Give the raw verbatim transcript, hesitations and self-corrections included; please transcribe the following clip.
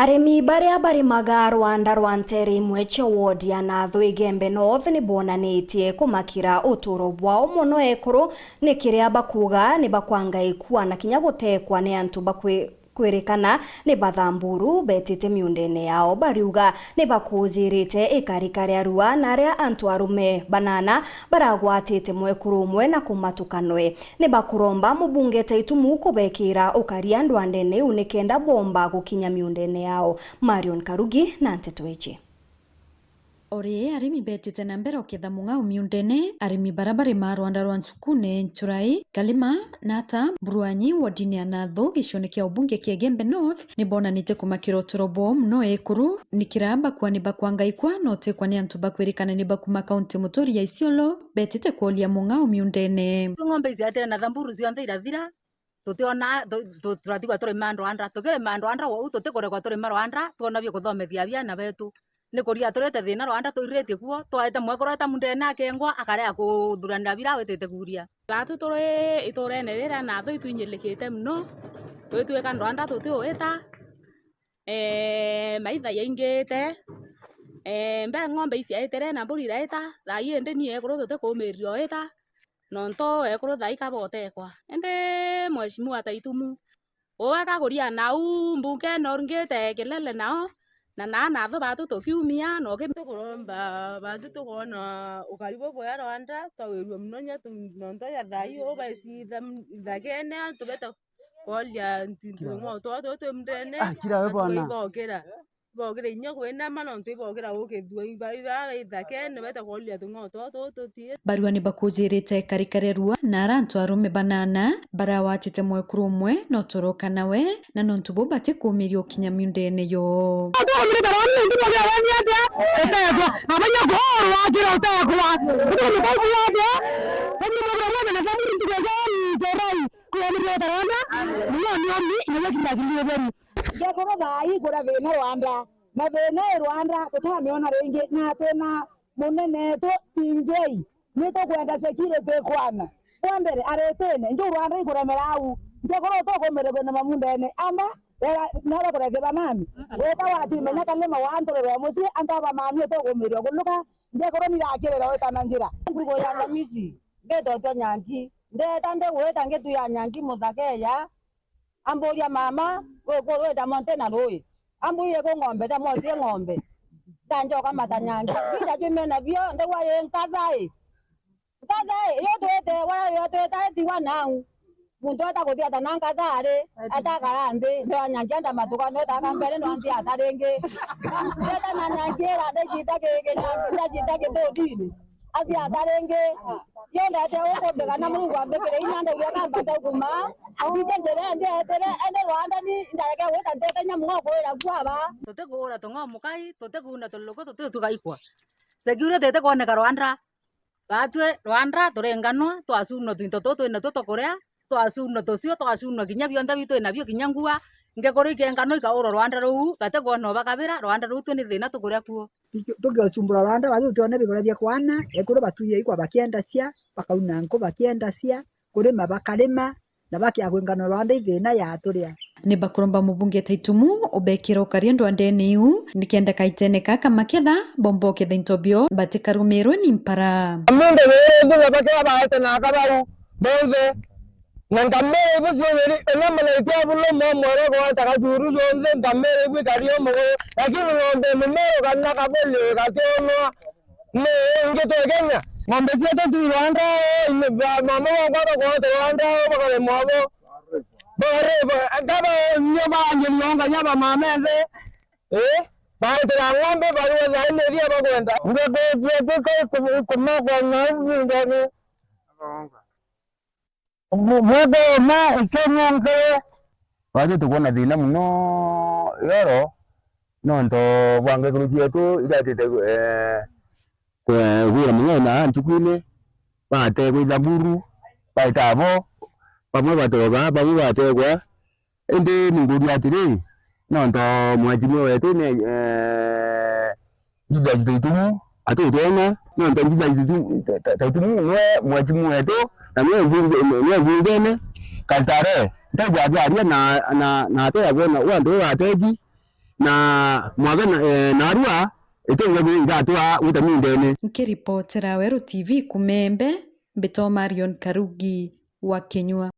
Arimi baria barimaga rwanda rwa nteere imwe cia ward ya Nathu Igembe North ni bonanitie kumakira uturo bwao mono ekuru, ni kiria bakuuga ni bakwangaikua na kinya gutekwa ni antu bakwi-, kwirikana ni bathamburu betite miundene yao. Bariuga ni bakuujirite ikarika ria rua, na aria antu arume banana baragwatite mwekuru umwe na kumatuka nwe. Ni bakuromba mubunge Taitumu kubekira ukaria ndwandene iu nikenda bomba gukinya miundene yao. Marion Karugi na nteto iji. Ori arimi betite na mbere uketha mung'ao miundene, arimi bara barimaa rwanda rwa Nsukune, Nchurai, Kalima, na ata Mburuanyi, wodini ya Nathu, gicione kia ubunge kia Igembe North, ni bonanite kumakira uturo bwao mono ekuru, ni kiria bakua ni bakwangaikwa na utekwa ni antu bakwirikana ni bakuma kaunti muturi ya Isiolo, betite kworia mung'ao miundene. Ng'ombe iciatire na thamburu cionthe irathira, tutiona, tu-, tu-, turatigwa turima ndwanda. Tukirima ndwanda, wou tutikurekwa turima rwanda, twona bia kuthomethia biana betu. Ni kuria turite thina rwanda twiriritie kuo, twaite mwekuru eta mundene akengwa, akarea kuthuranira bira witite kuria. Baatu turi iturene riria Nathu itwinyilikite mono, twitwika ndwanda tutiuita, ee, maitha yaingite, ee, mbere ng'ombe iciaitire na mburi iraita, thaa ii indi ni ekuru tutikuumiria uita, nontu ekuru thaa ii ka botekwa. Indi Mheshimiwa Taitumu, uu akaguria nau mbunge ino ringite kelele nao, na naa Nathu baatu tukiumia, na uki- Tukuromba baatu tukoona ukari bubwega rwanda, twawirua mono nya tu-, nontu ya thaa ii uu baicitha m-, ithakene, antu beta kworia ntu-, tung'ao twao twi mundene, Ah, kira we antu bwana. Ibokira. Ibokira inya kwinama, nontu ibokira ukithua iba, iba, iba ithakene, beta kworia tung'ao twao tuti. Barua ni bakujirite ikarika ria rua, na ara antu arume banana barawatite mwekuru umwe na utoroka nawe, na nontu buu batikuumiria ukinya miundene yoo. Tukumirite rwanda nontu bwa wani atia utekwa, na bainya kuurwa akira utekwa. Tukumirite bau atia, bau ni mabura mwana na thamuri ntuku ya Njerai. Kwiyaniria uta rwanda, muno ni omi, na gwe kithira kiri utheru. Ndekoro thaa ii kuria thina rwanda, na thina i rwanda tutamiona ringi, na twina munene tu T J, ni tukwenda security kwana. Kwa mbere, aritine, nju rwanda ikuremera au, ndekoro tukumire kwina mamundene, amba, wera, naba kurekera nani? Weta watimenya kalima wa nturire wa mucii, antu aba mami tukumire kuluka, ndekoro nirakirira weta na njira. Ngugo ya Ngamiji, ndetotwa nyangi, ndeta ndigwita ngitu ya nyangi muthakeya, Amburia mama, wi ku rwi ndamwa nti na rui? Ambwire ku ng'ombe, ndamwotie ng'ombe. Ndanjoka mata nyangi. Binda jumio nabio, ndigwa yi nkatha i. Nkatha i, yu twite, wa yo twita itiwa nau. Muntu ata kuthiata na nkatha ari, atakara nthi, ndio nyangi enda matuka, no taka mbere no nthiata ringi. Ndeta na nyangi ira, ndijita ki, ki nyangi, ndajita kitutini. Aciata ringi, yondete ukumbika na Murungu ambikire inya ndauria kamba ndauguma. Mbite njira indi etire, indi rwanda ni ndareke gwita ntete nyamu wa kuira kuaba. Tutikuura tung'ao mukai, tutikuuna tuluku, tutitugaikwa. Security itikwoneka rwanda. Batwi rwanda turinganwa, twacunwa twinto tutu twinatuo tukuria, twacunwa tucio, twacunwa kinya bionthe biu twinabio, kinya ngua, ngekuru ikengano ikaurwa rwanda ruu, gati kwona ubakabira, rwanda ruu twi ni thina tukuria kuo. Tuki-, tukiucumbura rwanda, batu tutione bigura bia kwana, ekuru batuye ikwa bakiendacia, bakauna nku bakiendacia, kurima bakarima, na bakiagwingana rwanda i thina yaturia. Ni bakuromba mubunge Taitumu ubekira ukaria ndwandene iu, nikenda kaitene kaka maketha, bomba uketha into bio, batikarumirwe ni mpara. Mundu wiri thutha bakea baete na aka bau, bonthe. Na nkamera ibu ciuthiri, ina mulaiti abuluma omwere gwata gacuru jonthe, nkamera ibu ikari omuguru, lakini ng'ombe mumero kana kabuli igationwa ni ingi twi Kenya. Ng'ombe cietu twi rwanda, ine ba-, mama bonkwa bakwate rwanda, bakaremwa bo. Bakaremwa, kaba nio baanjirie onga nya bamama enthe, ii, baetera ng'ombe barua thaini iria bakwenda. Ngekuthia kika iku-, ikumakwa ng'au bindene. Mu-, mwaka uma ikeng'onkere. Baatwi tukwona thina mono yoro, nontu bwa ngekuru cietu iria atite, eh, kwe-, kwira mono na ntukuine, bategwa ithaburu, baita abo, bamwe batoga, bamwe bategwa. Indi ninkuria atiri, nontu mwajimwe wetu ni, eh, Judas Taitumu atutwona, nontu Judas Taitumu, Ta-, Ta-, Taitumu niwe mwachimu wetu, na niwe mbunge-, niwe mbungene. Kastare, ntaigua akiaria na, na, na ateagwa na uu antu uu ateti, na mwabe na, eh, narua itunga igatwa guta mindene. Nkiripotera Weru T V kumembe, mbito Marion Karugi wa Kinyua.